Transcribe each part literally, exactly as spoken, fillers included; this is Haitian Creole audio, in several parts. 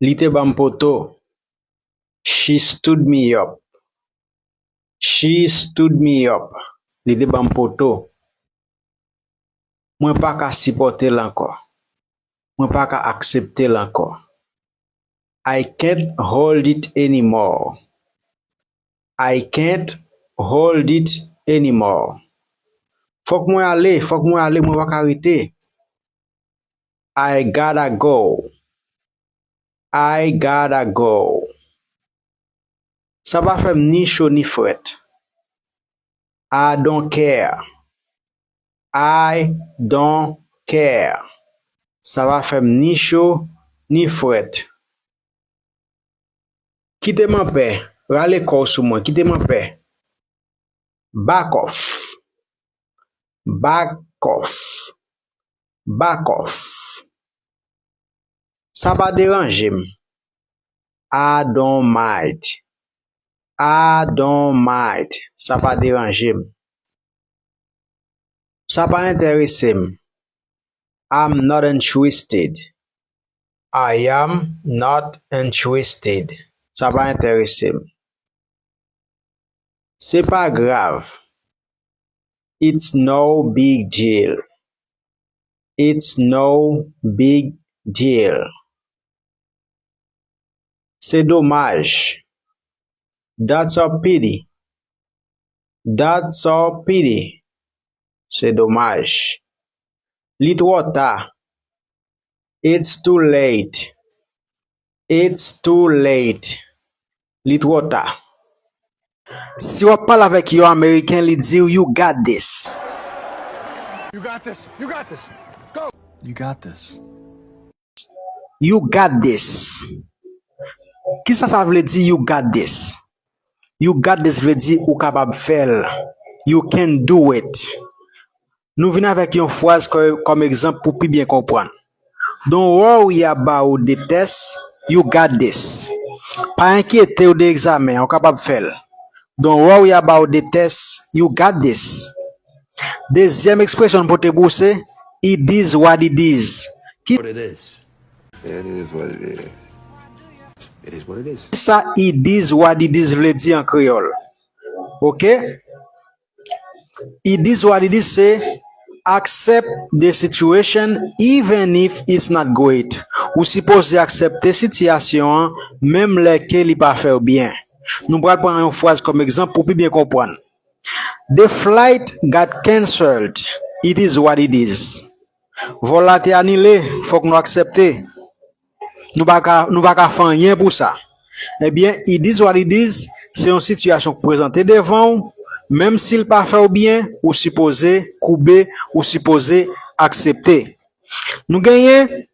Li te ban m poto. She stood me up. She stood me up. Li te ban m poto. Mwen pa ka sipòte l ankò. Mwen pa ka aksepte l ankò. I can't hold it anymore. I can't hold it anymore. Fòk mwen ale, fòk mwen ale, mwen pa ka rete. I gotta go. I gotta go. Sa pa fè m ni cho ni frèt. I don't care. I don't care. Sa pa fè m ni cho ni frèt. Kite m anpè, rale kò w sou mwen, kite m anpè. Back off. Back off. Back off. Sa pa deranje m. I don't mind. I don't mind. Sa pa deranje m. Sa pa enterese m. I'm not interested. I am not interested. Sa pa enterese m. Se pa grav. It's no big deal. It's no big deal. Se domaj. That's a pity. That's a pity. Se domaj. Li twò ta. It's too late. It's too late. Li twò ta. Si w ap pale avèk yon Ameriken, li di w, "You got this." You got this. You got this. Go. You got this. You got this. Kisa sa vle di, "You got this"? "You got this" vle di ou kapab fè l. You can do it. Nou vin avèk yon fraz kò- kòm egzanp pou pi byen konprann. Don't worry about the test, you got this. Pa enkyete w de egzamen an, ou kapab fè l. Don't worry about the test, you got this. Dezyèm ekspresyon n pote pou ou se, "It is what it is." Ki What it is. It is what it is. It is what it is. Sa "it is what it is" vle di an kreyòl? Oke? "It is what it is" se accept the situation even if it's not great. Ou sipoze aksepte sitiyasyon an, menm lè ke li pa fè w byen. Nou pral pran yon fraz kòm egzanp pou pi byen konprann. The flight got cancelled. It is what it is. Vòl la te anile, fòk nou aksepte. Nou pa ka, nou pa ka fè anyen pou sa. Ebyen, it is what it is, se yon sitiyasyon k prezante devan w, menm si l pa fè w byen, ou sipoze koube, ou sipoze aksepte. Nou genyen,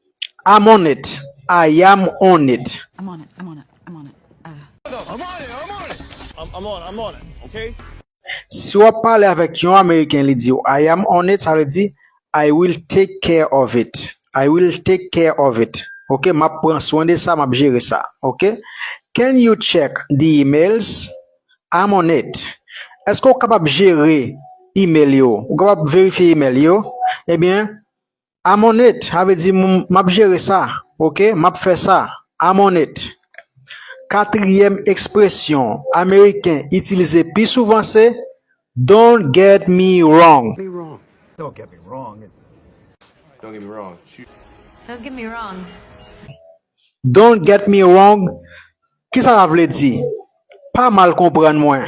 I'm on it. I am on it. I'm on it. I'm on it. I'm on it. Uh. I'm on it. I'm on it. I'm, I'm on. I'm on it. Okay. Si w ap pale avèk yon Ameriken, li di w, "I am on it," sa vle di, "I will take care of it. I will take care of it." Oke, m ap pran swen de sa, m ap jere sa. Oke? Can you check the emails? I'm on it. Èske w kapab jere email yo? Ou kapab verifye email yo? Ebyen, I'm on it, sa vle di m, m ap jere sa, oke? M ap fè sa. I'm on it. Katriyèm ekspresyon Ameriken itilize pi souvan se, "Don't get me wrong." Don't get me wrong. Don't get me wrong. Don't get me wrong. Don't get me wrong. Kisa sa vle di? Pa mal konprann mwen.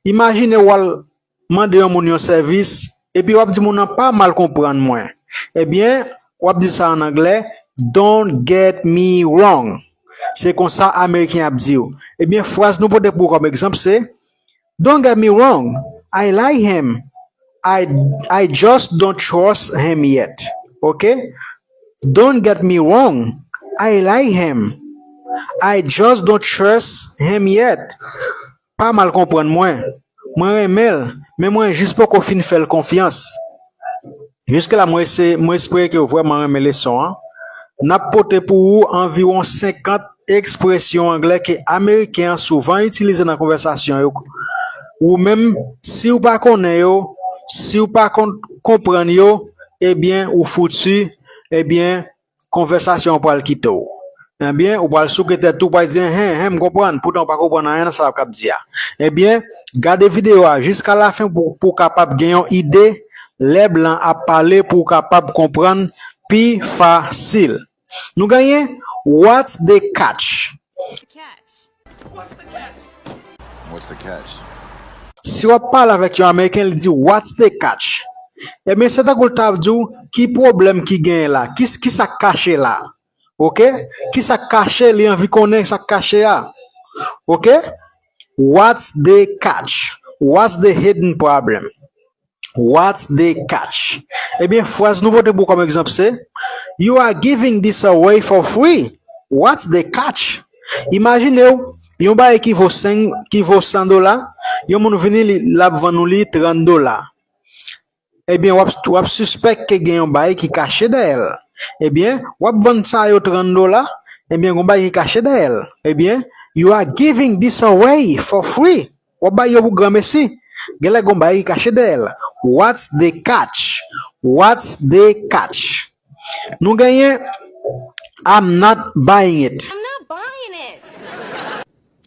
Imajine w al mande yon moun yon sèvis, epi w ap di moun nan pa mal konprann mwen. Ebyen, w ap di sa an anglè, "Don't get me wrong." Se konsa Ameriken ap di w. Ebyen, fraz nou pote pou w kòm egzanp se, "Don't get me wrong, I like him. I, I just don't trust him yet." Oke? "Don't get me wrong, I like him. I just don't trust him yet." Pa mal konprann mwen. Mwen renmen l, men mwen jis poko fin fè l konfyans. Jiske la, mwen ese-, mwen espere ke w vrèman renmen leson an. N ap pote pou ou anviwon senkant ekspresyon anglè ke Ameriken an souvan itilize nan konvèsasyon yo. Ou menm, si w pa konnen yo, si w pa konn, konprann yo, ebyen, ou fouti, ebyen, konvèsasyon an pral kite w. Ebyen, ou pral souke tèt ou, ou pral di, enhen, enhen, m konprann, poutan ou pa konprann anyen nan sa l ap ap di a. Ebyen, gade videyo a jiska lafen pou, pou w kapab gen yon ide lè blan ap pale, pou w kapab konprann pi fasil. Nou genyen, what's the catch? What's the catch? Si w ap pale avèk yon Ameriken, li di, what's the catch? Ebyen, se tankou l ta di w, ki pwoblèm ki genyen la? Ki, ki sa k kache la? Oke? Ki sa k kache? Li anvi konnen sa k kache a. Oke? What's the catch? What's the hidden problem? What's the catch? Ebyen, fraz nou pote pou kòm egzanp se, you are giving this away for free. What's the catch? Imajine w, yon bagay ki vo senk, ki vo san dola, yon moun vini, li, l ap vann ou li trant dola. Ebyen, w ap, w ap sispèk ke gen yon bagay ki kache dèyè l. Ebyen, w ap vann sa yo trant dola, ebyen, gen yon bagay ki kache dèyè l. Ebyen, you are giving this away for free. W ap bay yo pou granmesi. Genlè gen yon bagay ki kache dèyè l. What's the catch? What's the catch? Nou genyen, I'm not buying it. I'm not buying it.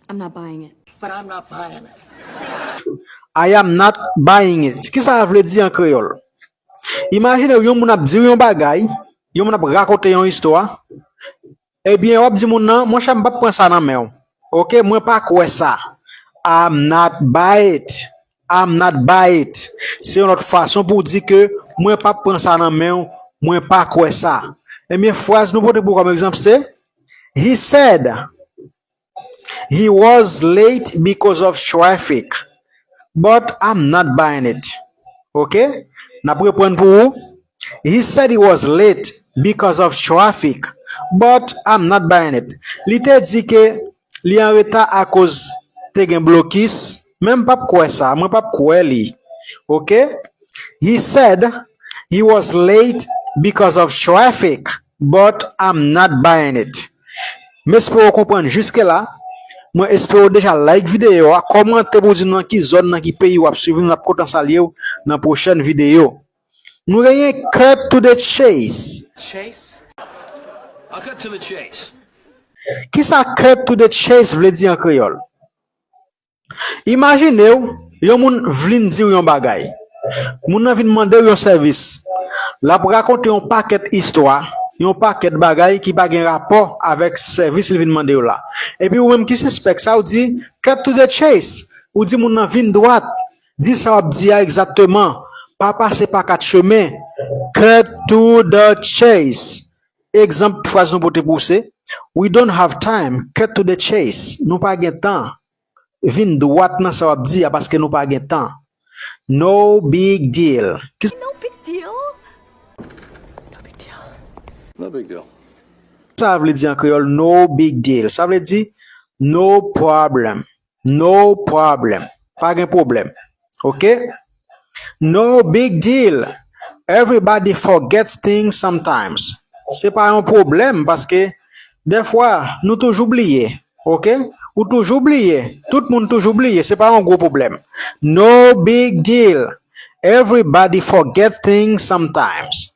I'm not buying it. But I'm not buying it. I am not buying it. Ki sa vle di an kreyòl? Imajine w, yon moun ap di w yon bagay, yon moun ap rakonte yon istwa, ebyen, w ap di moun nan, monchè, m p ap pran sa nan men w. Oke, mwen pa kwè sa. I'm not buy it. I'm not buy it. Se yon lòt fason pou w di ke mwen p ap pran sa nan men w, mwen pa kwè sa. Ebyen, fraz nou pote pou kòm egzanp se, he said, he was late because of traffic, but I'm not buying it. Oke? N ap reprann pou ou. He said he was late because of traffic, but I'm not buying it. Li te di ke li an reta akoz te gen blokis, men m p ap kwè sa, mwen p ap kwè li. Oke? He said he was late because of traffic, but I'm not buying it. M espere w konprann jiske la. Mwen espere w deja like videyo a, kòmante pou di m nan ki zòn, nan ki peyi w ap swiv nou, n ap kontan salye w nan pwochèn videyo. Nou genyen cut to the chase. Chase? I'll cut to the chase. Ki sa cut to the chase vle di an kreyòl? Imajine w, yon moun vin di w yon bagay. Moun nan vin mande w yon sèvis. L ap rakonte yon pakèt istwa, yon pakèt bagay ki pa gen rapò avèk sèvis li vin mande w la. Epi ou menm ki sispèk sa, ou di, cut to the chase. Ou di moun nan vin dwat. Di sa w ap di a egzakteman. Pa pase pa kat chemen. Cut to the chase. Egzanp fraz nou pote pou w se, we don't have time, cut to the chase. Nou pa gen tan. Vin dwat nan sa w ap di a paske nou pa gen tan. No big deal. Ki No big deal. No big deal. No big deal. Sa vle di an kreyòl, no big deal? Sa vle di, no problem. No problem. Pa gen pwoblèm. Oke? No big deal. Everybody forgets things sometimes. Se pa yon pwoblèm paske dèfwa nou toujou bliye. Oke? Ou toujou bliye. Tout moun toujou bliye. Se pa yon gwo pwoblèm. No big deal. Everybody forgets things sometimes.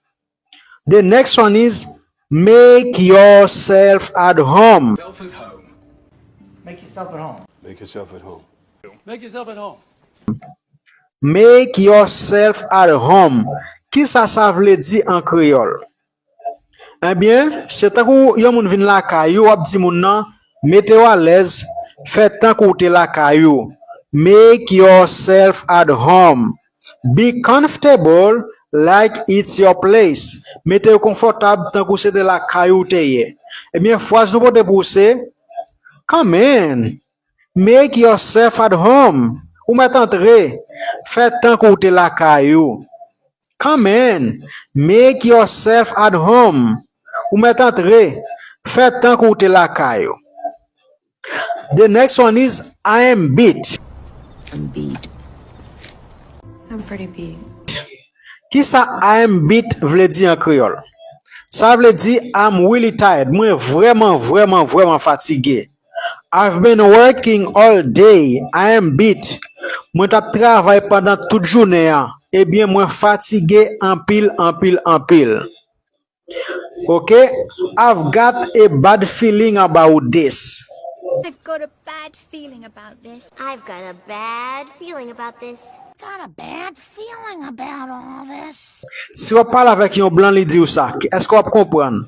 The next one is make yourself at home. Self at home. Make yourself at home. Make yourself at home. Make yourself at home. Make yourself at home. Ki sa sa vle di an kreyòl? Ebyen, se tankou yon moun vin lakay ou, w ap di moun nan, mete w alèz, fè tankou w te lakay ou. Make yourself at home. Be comfortable like it's your place. Mete w konfòtab tankou se te lakay ou te ye. Ebyen, fraz nou pote pou w se, come in. Make yourself at home. Ou mèt antre. Fè tankou w te lakay ou. Come in. Make yourself at home. Ou mèt antre. Fè tankou w te lakay ou. The next one is I am beat. I'm beat. I'm pretty beat. Ki sa I am beat vle di an kreyòl? Sa vle di I'm really tired. Mwen vrèman, vrèman, vrèman fatige. I've been working all day. I am beat. Mwen t ap travay pandan tout jounen an. Ebyen, mwen fatige anpil, anpil, anpil. Ok? I've got a bad feeling about this. I've got a bad feeling about this. I've got a bad feeling about this. Got a bad feeling about all this. Si w ap pale avèk yon blan, li di w sa, èske w ap konprann?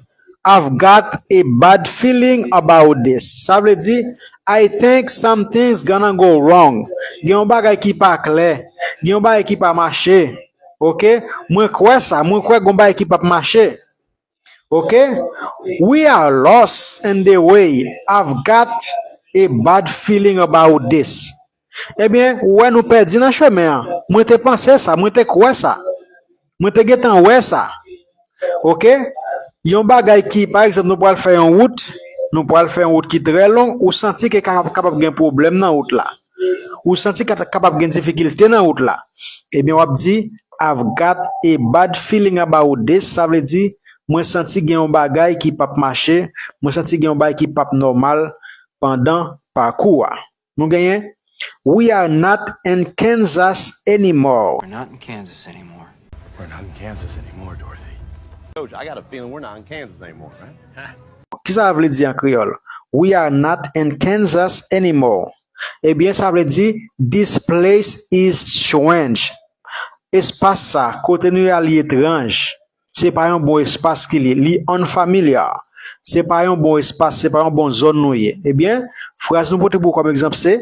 I've got a bad feeling about this. Sa vle di, I think something's gonna go wrong. Gen yon bagay ki pa klè. Gen yon bagay ki pa mache. Ok? Mwen kwè sa. Mwen kwè gen yon bagay ki p ap mache. Ok? We are lost in the way. I've got a bad feeling about this. Ebyen, ou wè nou pèdi nan chemen an. Mwen te panse sa, mwen te kwè sa. Mwen te gentan wè sa. Ok? Yon bagay ki, pa egzanp, nou pral fè yon wout, nou pral fè yon wout ki trè long, ou santi ke kapab, kapab gen pwoblèm nan wout la. Ou santi ka kapab gen difikilte nan wout la. Ebyen, w ap di, I've got a bad feeling about this. Sa vle di, mwen santi gen yon bagay ki p ap mache, mwen santi gen yon bagay ki p ap nòmal pandan pakou a. Nou genyen, We are not in Kansas anymore. We're not in Kansas anymore. We're not in Kansas anymore, Dorothy. Coach, I got a feeling we're not in Kansas anymore, man. Kisa sa vle di an kreyòl? We are not in Kansas anymore. Ebyen, sa vle di, this place is strange. Espas sa, kote nou ye a, li etranj. Se pa yon bon espas ki li, li unfamiliar. Se pa yon bon espas, se pa yon bon zòn nou ye. Ebyen, fraz nou pote pou kòm egzanp se,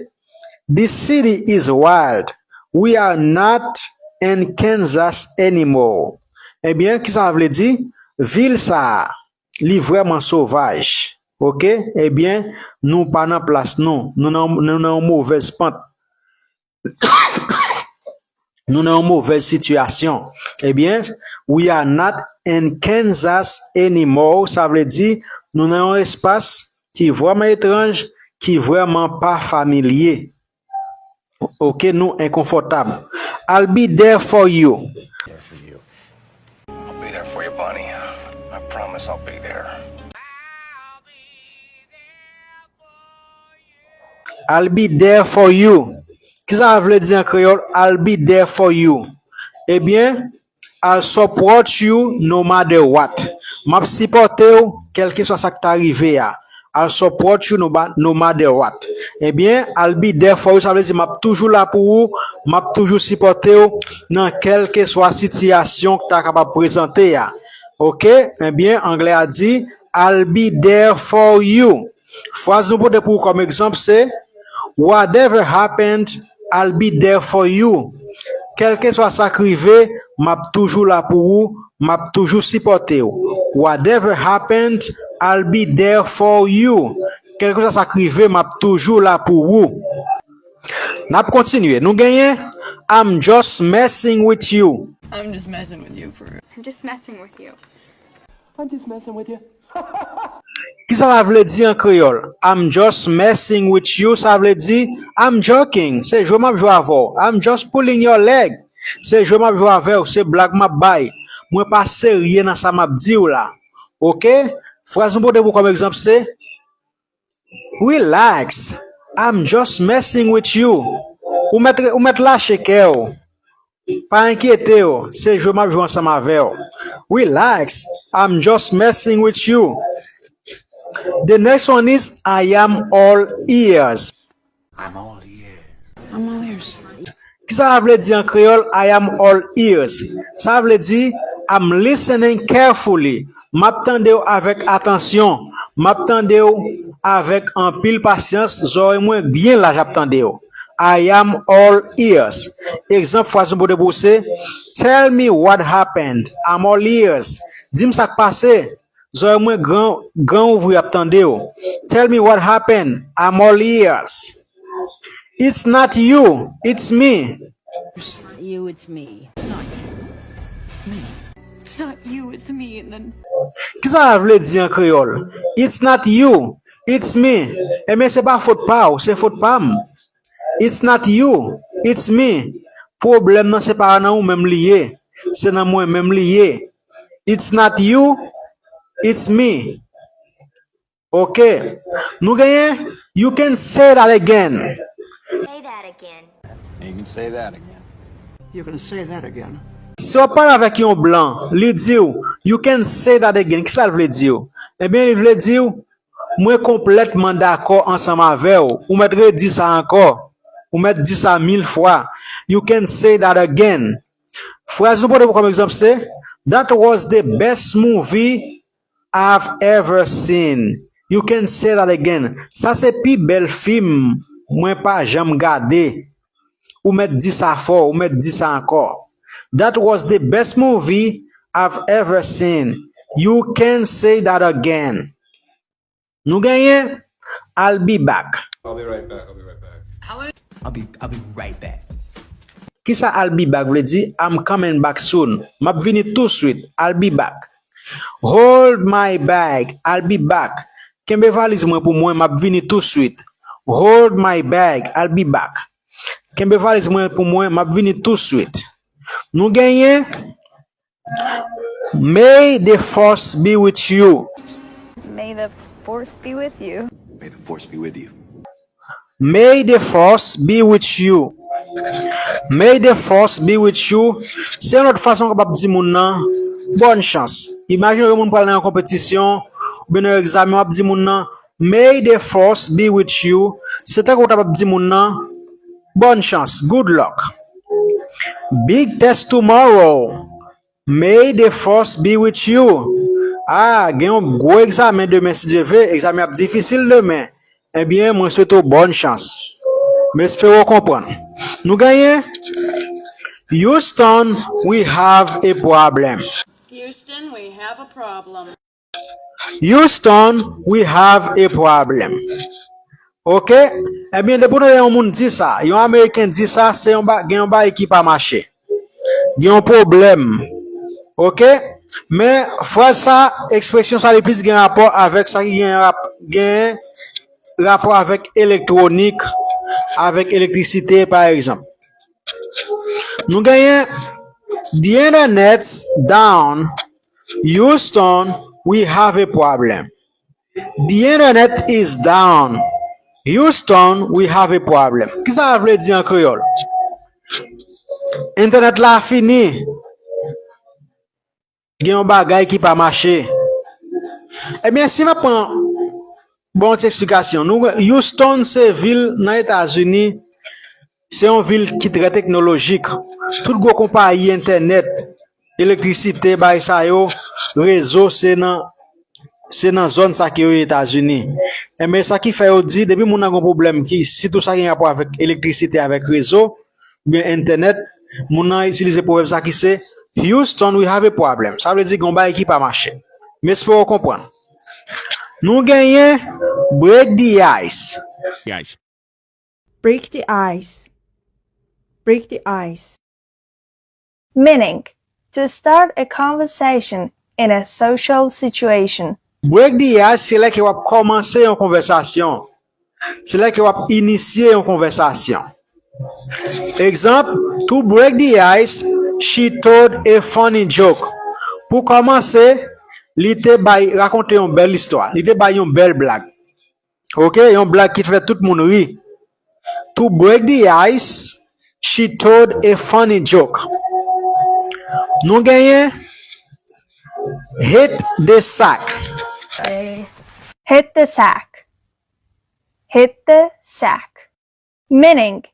This city is wild. We are not in Kansas anymore. Ebyen, kisa sa vle di? Vil sa a, li vrèman sovaj. Ok? Ebyen, nou pa nan plas nou. Nou nan, nou nan yon movèz pant. Nou nan yon movèz sitiyasyon. Ebyen, we are not in Kansas anymore. Sa vle di, nou nan yon espas ki vrèman etranj, ki vrèman pa familye. Ok, nou enkonfòtab. I'll be there for you. I'll be there for you, Bonnie. I promise I'll be there. I'll be there for you. Kisa sa vle di an kreyòl? I'll be there for you. Ebyen, I'll support you no matter what. M ap sipòte w kèlkeswa sa k ta rive a. I'll support you no, no matter what. Ebyen, I'll be there for you, sa vle di m ap toujou la pou ou, m ap toujou sipòte w nan kèlkeswa sitiyasyon k ta kapab prezante a. Ok? Ebyen, anglè a di, I'll be there for you. Fraz nou pote pou ou kòm egzanp se, Whatever happened, I'll be there for you. Kèlkeswa sa k rive, m ap toujou la pou ou, m ap toujou sipòte w. Whatever happened, I'll be there for you. Kèlkeswa sa k rive, m ap toujou la pou ou. N ap kontinye. Nou genyen, I'm just messing with you. I'm just messing with you for real. I'm just messing with you. I'm just messing with you. Kisa sa vle di an kreyòl? I'm just messing with you, sa vle di, I'm joking, se jwe m ap jwe avè w. I'm just pulling your leg, se jwe m ap jwe avè w, se blag m ap bay. Mwen pa serye nan sa m ap di w la. Ok? Fraz nou pote pou kòm egzanp se, Relax, I'm just messing with you. Ou mèt, ou mèt lache kè w. Pa enkyete w, se jwe m ap jwe ansanm avè w. Relax, I'm just messing with you. The next one is I am all ears. I'm all ears. I'm all ears. Kisa sa vle di an kreyòl? I am all ears. Sa vle di, I'm listening carefully. M ap tande w avèk atansyon. M ap tande w avèk anpil pasyans. Zòrèy mwen byen laj ap tande w. I am all ears. Egzanp fraz nou pote pou se, Tell me what happened. I'm all ears. Di m sa k pase. Zòrèy mwen gran, gran ouvri ap tande w. Tell me what happened. I'm all ears. It's not you, it's me. It's not you, it's me. It's not you, it's me, and then Kisa sa vle di an kreyòl? It's not you, it's me. Ebyen, se pa fòt pa w, se fòt pa m. It's not you, it's me. Pwoblèm nan se pa nan ou menm li ye, se nan mwen menm li ye. It's not you, it's me. Ok. Nou genyen, you can say that again. Say that again. You can say that again. You can say that again. Si w ap pale avèk yon blan, li di w, "You can say that again." Kisa l vle di w? Ebyen, li vle di w, "Mwen konplètman dakò ansanm avè w." Ou mèt redi sa ankò. Ou mèt di sa mil fwa. "You can say that again." Fraz nou pote pou kòm egzanp se, "That was the best movie I've ever seen." You can say that again. Sa se pi bèl fim mwen pa janm gade. Ou mèt di sa fò, ou mèt di sa ankò. "That was the best movie I've ever seen." You can say that again. Nou genyen, "I'll be back." I'll be right back. I'll be right back. I'll be, I'll be right back. Kisa "I'll be back" vle di? "I'm coming back soon." M ap vini touswit. "I'll be back." "Hold my bag." "I'll be back." Kenbe valiz mwen pou mwen, m ap vini touswit. "Hold my bag." "I'll be back." Kenbe valiz mwen pou mwen, m ap vini touswit. Nou genyen, "May the force be with you." May the force be with you. May the force be with you. "May the force be with you." "May the force be with you." Se yon lòt fason w kapab di moun nan, "Bòn chans." Imajine yon moun pral nan yon konpetisyon, oubyen nan yon egzamen, w ap di moun nan, "May the force be with you." Se tankou w ta ap di moun nan, "Bòn chans, good luck." "Big test tomorrow. May the force be with you." Ah, gen yon gwo egzamen demen, si Dye vle, egzamen ap difisil demen. Ebyen, mwen swete w bòn chans. M espere w konprann. Nou genyen, "Houston, we have a problem." Houston, we have a problem. "Houston, we have a problem." Oke? Ebyen, depi w tande yon moun di sa, yon Ameriken di sa, se yon ba-, gen yon bagay ki pa mache. Gen yon pwoblèm. Oke? Men, fraz sa, ekspresyon sa, li plis gen rapò avèk sa ki gen rap-, gen rapò avèk elektwonik, avèk elektrisite, pa egzanp. Nou genyen, "The internet's down. Houston, we have a problem." "The internet is down. Houston, we have a problem." Kisa sa vle di an kreyòl? Entènèt la fini. Gen yon bagay ki pa mache. Ebyen, si m ap pran, bon, ti eksplikasyon. Nou, Houston se vil nan Etazini, se yon vil ki trè teknolojik. Tout gwo konpayi entènèt, elektrisite, bagay sa yo, rezo, se nan, se nan zòn sa ke yo ye Etazini. Ebyen, sa ki fè yo di, depi moun nan gen yon pwoblèm ki, sitou sa gen rapò avèk elektrisite, avèk rezo, oubyen entènèt, moun nan itilize pwovèb sa ki se, "Houston, we have a problem." Sa vle di gen yon bagay ki pa mache. M espere w konprann. Nou genyen, "Break the ice." Ice. Break the ice. Break the ice. Meaning, to start a conversation in a social situation. Break the ice, se lè ke w ap kòmanse yon konvèsasyon. Se lè ke w ap inisye yon konvèsasyon. Egzanp, to break the ice, she told a funny joke. Pou kòmanse, li te bay, rakonte yon bèl istwa. Li te bay yon bèl blag. Oke, yon blag ki fè tout moun ri. To break the ice, she told a funny joke. Nou genyen, hit the sack. Hit the sack. Hit the sack. Meaning,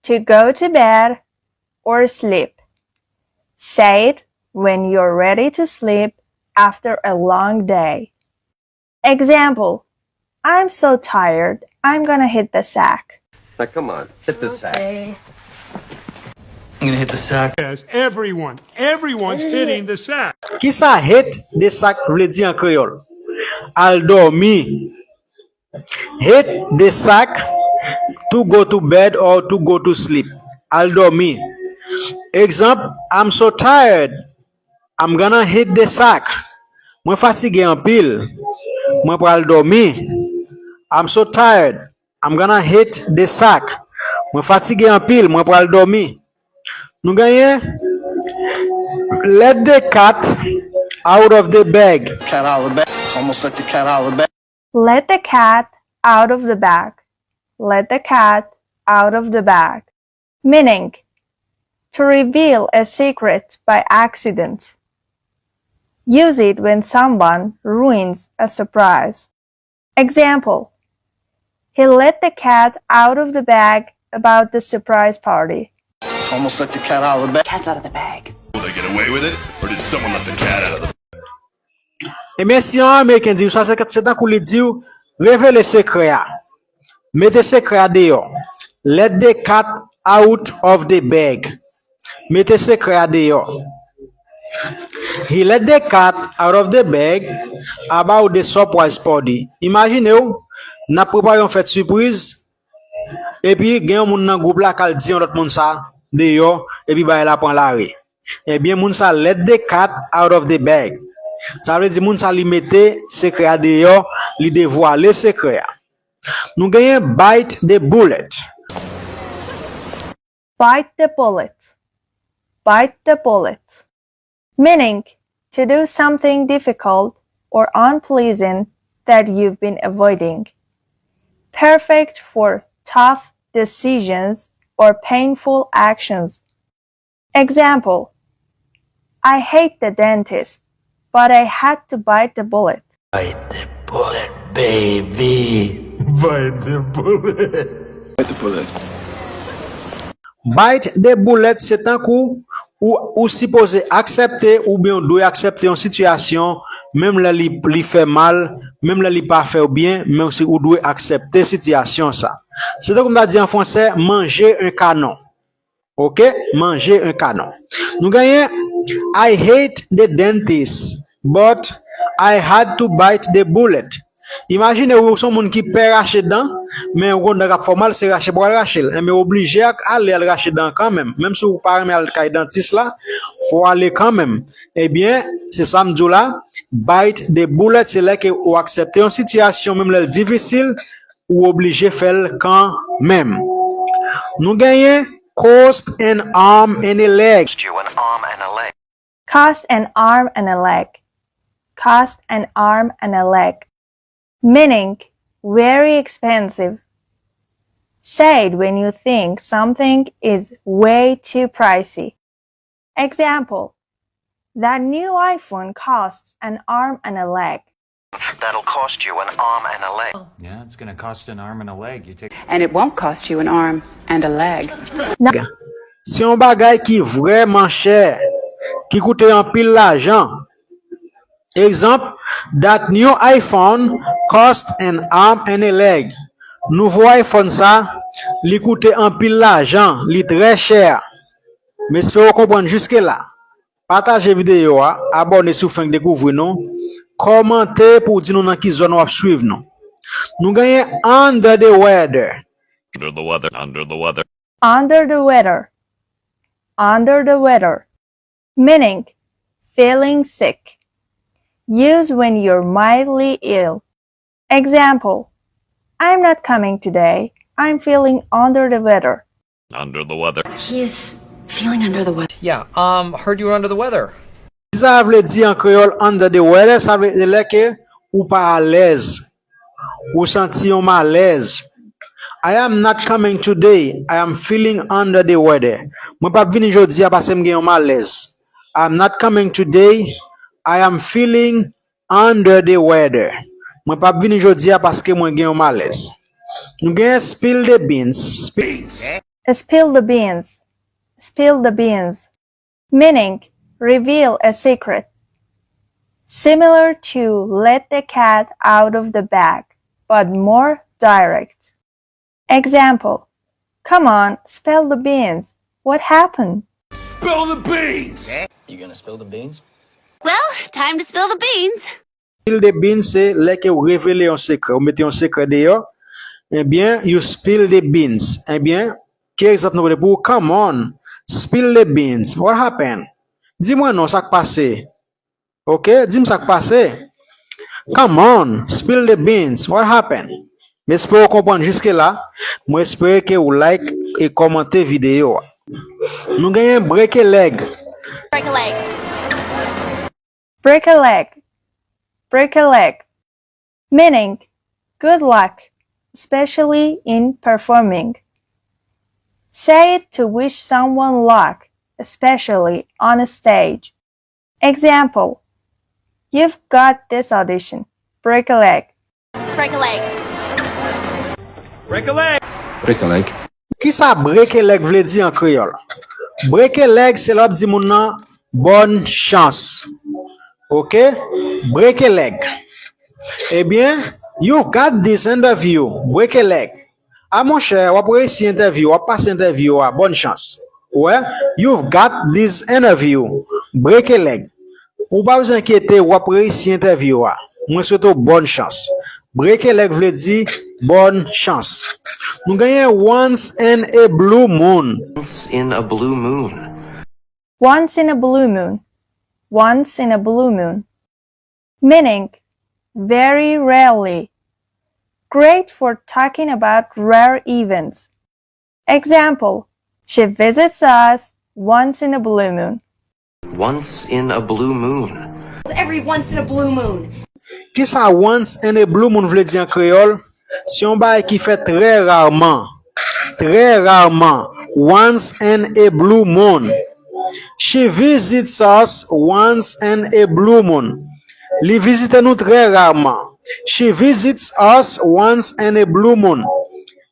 to go to bed or sleep. Say it when you're ready to sleep after a long day. Example, I'm so tired, I'm gonna hit the sack. Now come on, hit the sack. Okay. I'm gonna hit the sack. Yes, everyone, everyone's hitting the sack. Kisa hit the sack vle di an kreyòl? Al dòmi. Hit the sack, to go to bed or to go to sleep. Al dòmi. Egzanp, I'm so tired, I'm gonna hit the sack. Mwen fatige anpil. Mwen pral dòmi. I'm so tired. I'm gonna hit the sack. Mwen fatige anpil. Mwen pral dòmi. Nou genyen, let the cat out of the bag. Cat out of the bag. Almost let the cat out of the bag. Let the cat out of the bag. Let the cat out of the bag. Meaning, to reveal a secret by accident. Use it when someone ruins a surprise. Example: He let the cat out of the bag about the surprise party. Almost let the cat out of the bag. Cat's out of the bag. Will they get away with it? Or did someone let the cat out of the Ebyen, si yon Ameriken di w sa, se, se tankou li di w, revele sekrè a. Mete sekrè a deyò. Let the cat out of the bag. Mete sekrè a deyò. He let the cat out of the bag about the surprise party. Imajine w, n ap prepare yon fèt sipriz, epi gen yon moun nan gwoup la k al di yon lòt moun sa deyò, epi bagay la pran lari. Ebyen, moun sa let the cat out of the bag. Sa vle di moun sa li mete sekrè a deyò, li devwale sekrè a. Nou genyen bite the bullet. Bite the bullet. Bite the bullet. Meaning, to do something difficult or unpleasant that you've been avoiding. Perfect for tough decisions or painful actions. Example: I hate the dentist, but I had to bite the bullet. Bite the bullet, baby. Bite the bullet. Bite the bullet. Bite the bullet, se tankou ou, ou sipoze aksepte oubyen ou dwe aksepte yon sitiyasyon, menm lè li, li fè mal, menm lè li pa fè w byen, men ou, si, ou dwe aksepte sitiyasyon sa. Se tankou m ta di an fransè, manger un canon. Ok, manger un canon. Nou genyen, I hate the dentist, but I had to bite the bullet. Imajine ou se yon moun ki pè rache dan, men ou gon dan k ap fè w mal, se rache pou w al rache l. Enben, ou oblije ak ale al rache dan kanmenm. Menm si ou pa renmen al kay dantis la, fò w ale kanmenm. Ebyen, se sa m di w la, bite the bullet, se lè ke ou aksepte yon sitiyasyon, menm lè l difisil, ou oblije fè l kanmenm. Nou genyen cost an arm and a leg. Cost you an arm and a leg. Cost an arm and a leg. Cost an arm and a leg. Meaning, very expensive. Say it when you think something is way too pricey. Example: That new iPhone costs an arm and a leg. That'll cost you an arm and a leg. Yeah, it's gonna cost an arm and a leg. You take And it won't cost you an arm and a leg. Se yon bagay ki vrèman chè, ki koute anpil lajan. Egzanp, that new iPhone cost an arm and a leg. Nouvo iPhone sa, li koute anpil lajan, li trè chè. M espere w konprann jiske la. Pataje videyo a, abòne si w fenk dekouvri nou, kòmante pou w di nou nan ki zòn w ap swiv nou. Nou genyen under the weather. Under the weather. Under the weather. Under the weather. Under the weather. Meaning, feeling sick. Use when you're mildly ill. Example: I'm not coming today. I'm feeling under the weather. Under the weather. He's feeling under the weather. Yeah, um, heard you were under the weather. Sa vle di an kreyòl under the weather, sa vle di lè ke ou pa alèz. Ou santi yon malèz. I am not coming today. I am feeling under the weather. Mwen p ap vini jodi a paske m gen yon malèz. I am not coming today. I am feeling under the weather. Mwen p ap vini jodi a paske mwen gen yon malèz. Nou gen spill the beans. Spill. Spill the beans. Spill the beans. Meaning, reveal a secret. Similar to let the cat out of the bag, but more direct. Example: Come on, spill the beans. What happened? Spill the beans! You gonna spill the beans? Well, time to spill the beans. Spill the beans se lè ke ou revele yon sekrè, ou mete yon sekrè deyò. Ebyen, you spill the beans. Ebyen, ki egzanp nou pote pou ou? Come on, spill the beans. What happened? Di mwen non, sa k pase? Ok, di m sa k pase. Come on, spill the beans. What happened? M espere w konprann jiske la. Mwen espere ke ou like e kòmante videyo a. Nou genyen break a leg. Break a leg. Break a leg. Break a leg. Meaning, good luck, especially in performing. Say it to wish someone luck, especially on a stage. Example: You've got this audition. Break a leg. Break a leg. Break a leg. Break a leg. Kisa break a leg vle di an kreyòl? Break a leg se lè w ap di moun nan bòn chans. Oke? Break a leg. Ebyen, you've got this interview. Break a leg. A monchè, w ap reyisi entèvyou, w ap pase entèvyou a, bòn chans. Ou wè, you've got this interview. Break a leg. Ou pa bezwen enkyete, w ap reyisi entèvyou a. Mwen swete w bòn chans. Break a leg vle di bòn chans. Nou genyen once in a blue moon. Once in a blue moon. Once in a blue moon. Once in a blue moon. Meaning: very rarely. Great for talking about rare events. Example: She visits us once in a blue moon. Once in a blue moon. Every once in a blue moon. Kisa once in a blue moon vle di an kreyòl? Se yon bagay ki fèt trè rarman. Trè rarman. Once in a blue moon. She visits us once in a blue moon. Li vizite nou trè rarman. She visits us once in a blue moon.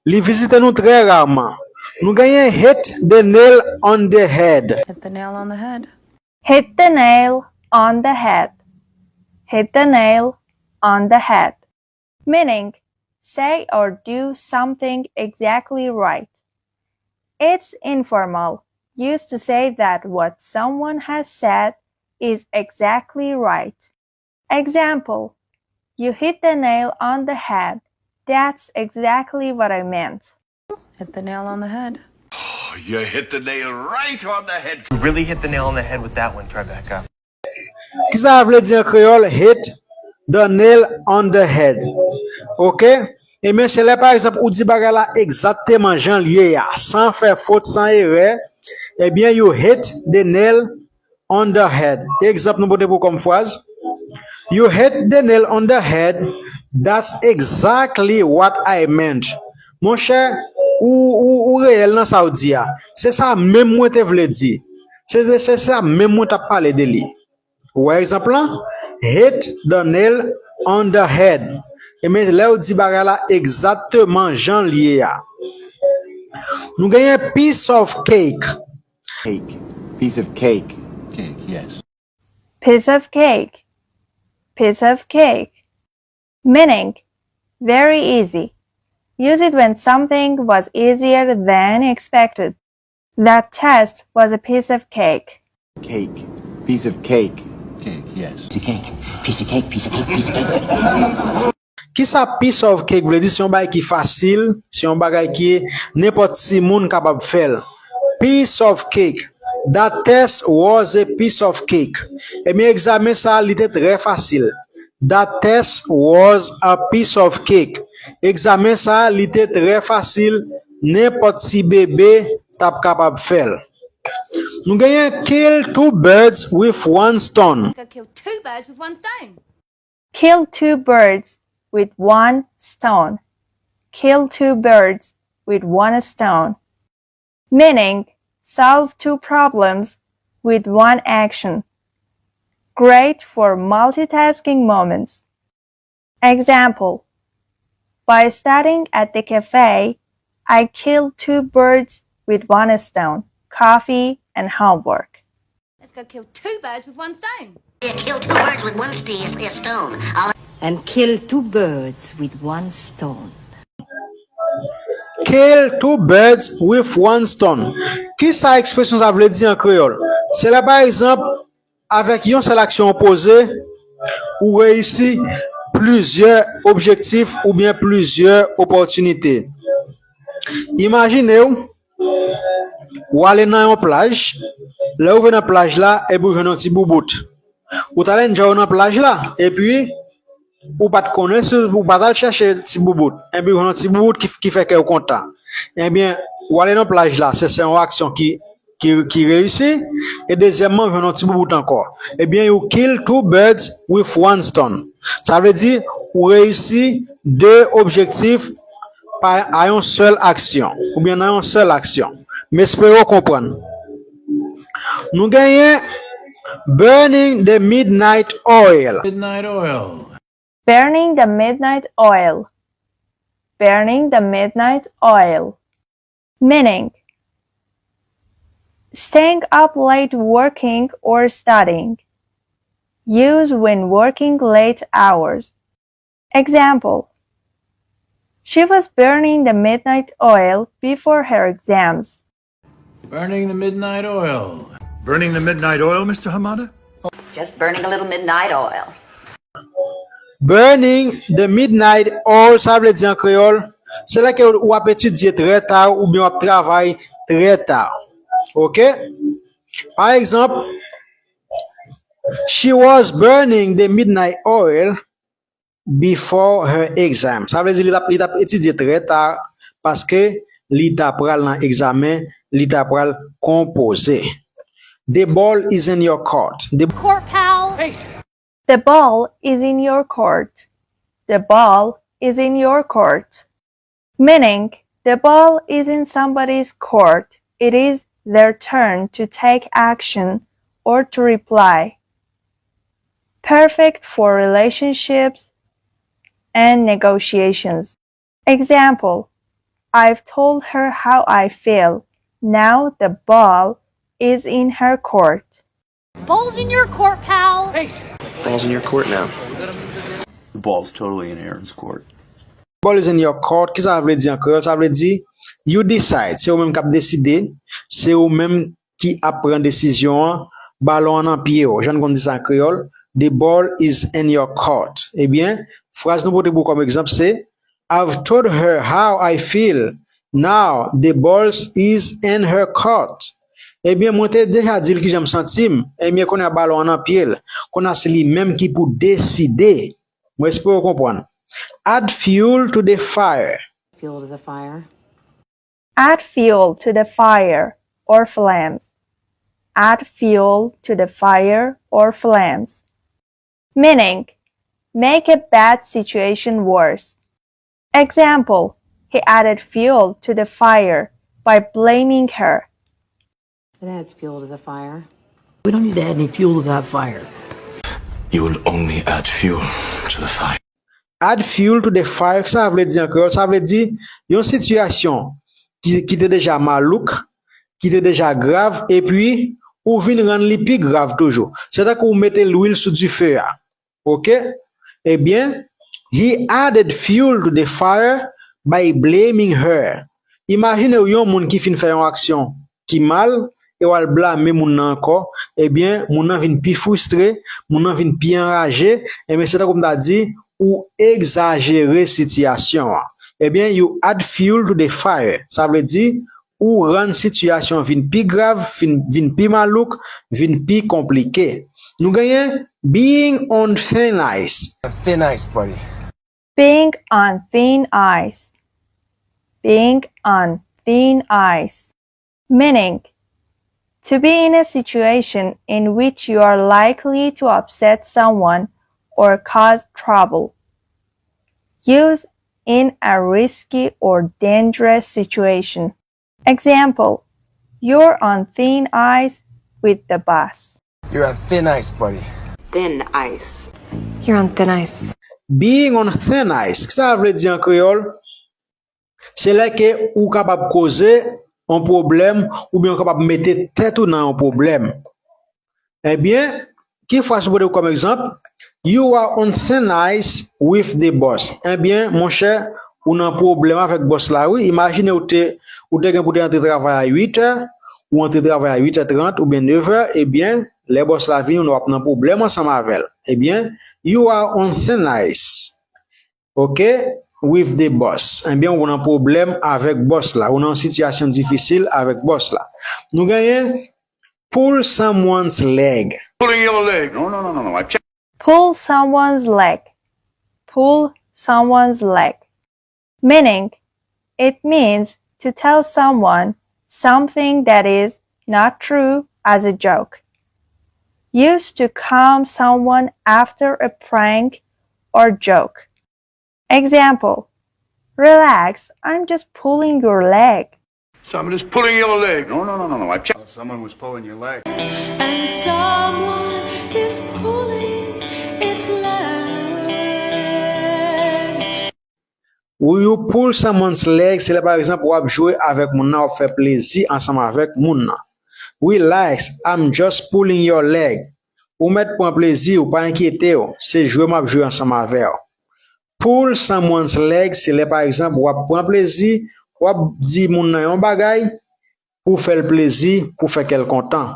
Li vizite nou trè rarman. Nou genyen hit the nail on the head. Hit the nail on the head. Hit the nail on the head. Hit the nail on the head. Meaning: say or do something exactly right. It's informal, used to say that what someone has said is exactly right. Example: You hit the nail on the head. That's exactly what I meant. Hit the nail on the head. You hit the nail right on the head. You really hit the nail on the head with that one, Tribeca. Kisa sa vle di an kreyòl? Hit the nail on the head. Oke? Ebyen, se lè, pa egzanp, ou di bagay la egzakteman jan l ye a, san fè fot, san erè. Ebyen, you hit the nail on the head. Egzanp nou pote pou kòm fraz: You hit the nail on the head. That's exactly what I meant. Monchè, ou, ou, ou reyèl nan sa w di a. Se sa menm mwen te vle di. Se, se, se sa menm mwen t ap pale de li. Ou wè egzanp lan? Hit the nail on the head. Ebyen, lè w di bagay la egzakteman jan l ye a. Nou genyen piece of cake. Cake. Piece of cake. Cake, yes. Piece of cake. Piece of cake. Meaning: very easy. Use it when something was easier than expected. That test was a piece of cake. Cake. Piece of cake. Cake, yes. Piece of cake. Piece of cake, piece of cake, piece of cake. Kisa piece of cake vle di? Se yon bagay ki fasil, se yon bagay ki nenpòt timoun kapab fè l. Piece of cake. That test was a piece of cake. Ebyen, egzamen sa a, li te trè fasil. That test was a piece of cake. Egzamen sa a, li te trè fasil, nenpòt ti bebe t ap kapab fè l. Nou genyen kill two birds with one stone. Could kill two birds with one stone. Kill two birds with one stone. Kill two birds with one stone. Meaning: solve two problems with one action. Great for multitasking moments. Example: By studying at the cafe, I killed two birds with one stone: coffee and homework. Let's go kill two birds with one stone. Kill two birds with one st- stone. I'll And kill two birds with one stone. Kill two birds with one stone. Kisa ekspresyon sa vle di an kreyòl? Se lè, pa egzanp, avèk yon sèl aksyon w poze, ou reyisi plizyè objektif oubyen plizyè opòtinite. Imajine w, w ale nan yon plaj, lè w rive nan plaj la, epi w jwenn yon ti boubout. Ou t al enjoy w nan plaj la, epi ou pa t konnen si ou pa t al chèche ti boubout, epi w jwenn yon ti boubout ki, ki fè kè w kontan. Ebyen, w ale nan plaj la, se, se yon aksyon ki, ki, ki reyisi, e dezyèmman, w jwenn yon ti boubout ankò. Ebyen, you kill two birds with one stone. Sa vle di, ou reyisi de objektif pa a yon sèl aksyon, oubyen nan yon sèl aksyon. M espere w konprann. Nou genyen burning the midnight oil. Midnight oil. Burning the midnight oil. Burning the midnight oil. Meaning, staying up late working or studying. Use when working late hours. Example: She was burning the midnight oil before her exams. Burning the midnight oil. Burning the midnight oil, Mister Hamada? Just burning a little midnight oil. Burning the midnight oil, sa vle di an kreyòl, se lè ke w ap etidye trè ta oubyen w ap travay trè ta. Oke? Pa egzanp, she was burning the midnight oil before her exam. Sa vle di li t ap, li t ap etidye trè ta paske li ta pral nan egzamen, li ta pral konpoze. The ball is in your court. The The ball is in your court. The ball is in your court. Meaning, the ball is in somebody's court. It is their turn to take action or to reply. Perfect for relationships and negotiations. Example: I've told her how I feel. Now the ball is in her court. Ball's in your court, pal. Ball's in your court now. The ball's totally in Aaron's court. Ball is in your court. Ki sa vle di an kreyòl? Sa vle di, you decide. Se ou menm k ap deside. Se ou menm ki ap pran desizyon an. Balon an nan pye w. Jan n konn di sa an kreyòl. The ball is in your court. Ebyen, fraz nou pote pou kòm egzanp se, I've told her how I feel. Now the ball is in her court. Ebyen, mwen te deja di l kijan m santi m. Ebyen, kounye a balon an nan pye l. Kounye a se li menm ki pou deside. Mwen espere w konprann. Add fuel to the fire. Fuel to the fire. Add fuel to the fire or flames. Add fuel to the fire or flames. Meaning, make a bad situation worse. Example: He added fuel to the fire by blaming her. It adds fuel to the fire. We don't need to add any fuel to that fire. You will only add fuel to the fire. Add fuel to the fire, sa vle di an kreyòl? Sa vle di yon sitiyasyon ki, ki te deja malouk, ki te deja grav, epi ou vin rann li pi grav toujou. Se tankou ou mete lwil sou dife a. Oke? Ebyen, he added fuel to the fire by blaming her. Imajine w yon moun ki fin fè yon aksyon ki mal, e w al blame moun nan ankò, ebyen, moun nan vin pi fristre, moun nan vin pi anraje, ebyen, se tankou m ta di, ou egzajere sitiyasyon an. Ebyen, you add fuel to the fire. Sa vle di, ou rann sitiyasyon vin pi grav, vin, vin pi malouk, vin pi konplike. Nou genyen being on thin ice. Thin ice, buddy. Being on thin ice. Being on thin ice. Meaning, to be in a situation in which you are likely to upset someone or cause trouble. Use in a risky or dangerous situation. Example: You're on thin ice with the boss. You're on thin ice, buddy. Thin ice. You're on thin ice. Being on thin ice, ki sa vle di an kreyòl? Se lè ke ou kapab koze yon pwoblèm oubyen ou kapab mete tèt ou nan yon pwoblèm. Ebyen, ki fraz ou pote kòm egzanp? You are on thin ice with the boss. Ebyen, monchè, ou nan pwoblèm avèk bòs la, wi. Imajine ou te, ou te gen pou te antre travay a uit è, ou antre travay a uit è trant oubyen nèf è, ebyen, lè bòs la vini, w ap nan pwoblèm ansanm avè l. Ebyen, you are on thin ice. Oke? With the boss. Ebyen, ou nan pwoblèm avèk bòs la. Ou nan yon sitiyasyon difisil avèk bòs la. Nou genyen pull someone's leg. Pulling your leg. No, no, no, no, no. I check. Pull someone's leg. Pull someone's leg. Meaning, it means to tell someone something that is not true as a joke. Used to calm someone after a prank or joke. Example: Relax, I'm just pulling your leg. Someone is pulling your leg. No, no, no, no, no. I checked. Someone was pulling your leg. And someone is pulling its leg. Ou you pull someone's leg, se lè pa egzanp w ap jwe avèk moun nan, w ap fè plezi ansanm avèk moun nan. Relax, I'm just pulling your leg. Ou mèt pran plezi w, pa enkyete w, se jwe m ap jwe ansanm avè w. Pull someone's leg, se lè pa egzanp w ap pran plezi, w ap di moun nan yon bagay pou fè l plezi, pou fè kè l kontan.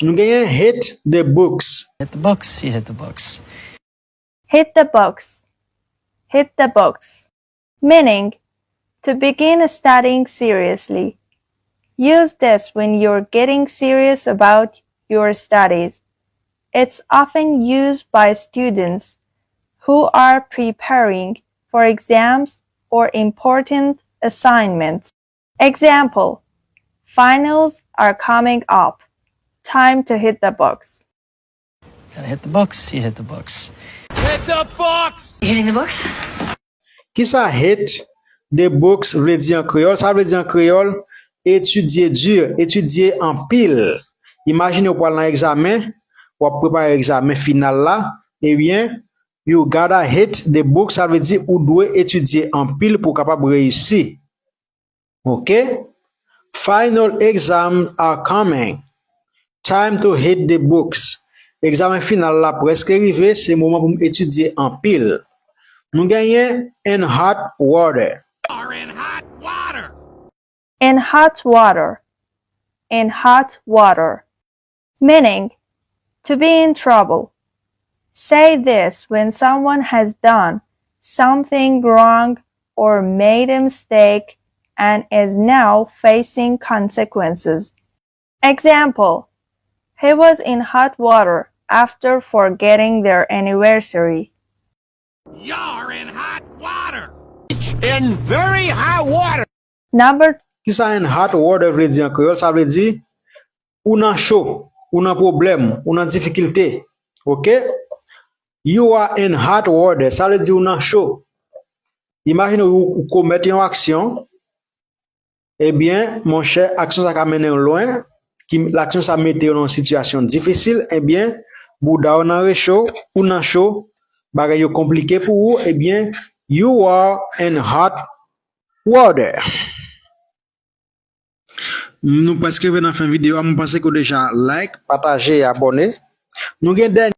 Nou genyen hit the books. Hit the books, you hit the books. Hit the books. Hit the books. Meaning, to begin studying seriously. Use this when you're getting serious about your studies. It's often used by students who are preparing for exams or important assignments. Example: Finals are coming up. Time to hit the books. Gotta hit the books, you hit the books. Hit the books! Hitting the books? Kisa hit the books vle di an kreyòl? Sa vle di an kreyòl, etidye di, etidye anpil. Imajine w pral nan egzamen, w ap prepare egzamen final la, ebyen, you gotta hit the books, sa vle di ou dwe etidye anpil pou w kapab reyisi. Ok? Final exams are coming. Time to hit the books. Egzamen final la prèske rive, se moman pou m etidye anpil. Nou genyen in hot water. Are in hot water. In hot water. In hot water. Meaning, to be in trouble. Say this when someone has done something wrong or made a mistake and is now facing consequences. Example: He was in hot water after forgetting their anniversary. You're in hot water. In very hot water. Number Kisa in hot water vle di an kreyòl? Sa vle di ou nan cho, ou nan pwoblèm, ou nan difikilte. Ok? You are in hot water. Sa vle di ou nan cho. Imajine ou, ou komèt yon aksyon. Ebyen, monchè, aksyon sa ka mennen w lwen. Ki, aksyon sa mete w nan yon sitiyasyon difisil. Ebyen, bouda w nan recho, ou nan cho, bagay yo konplike pou ou. Ebyen, you are in hot water. Nou prèske rive nan fen videyo a. Mwen panse ke w deja like, pataje e abòne. Nou gen dènye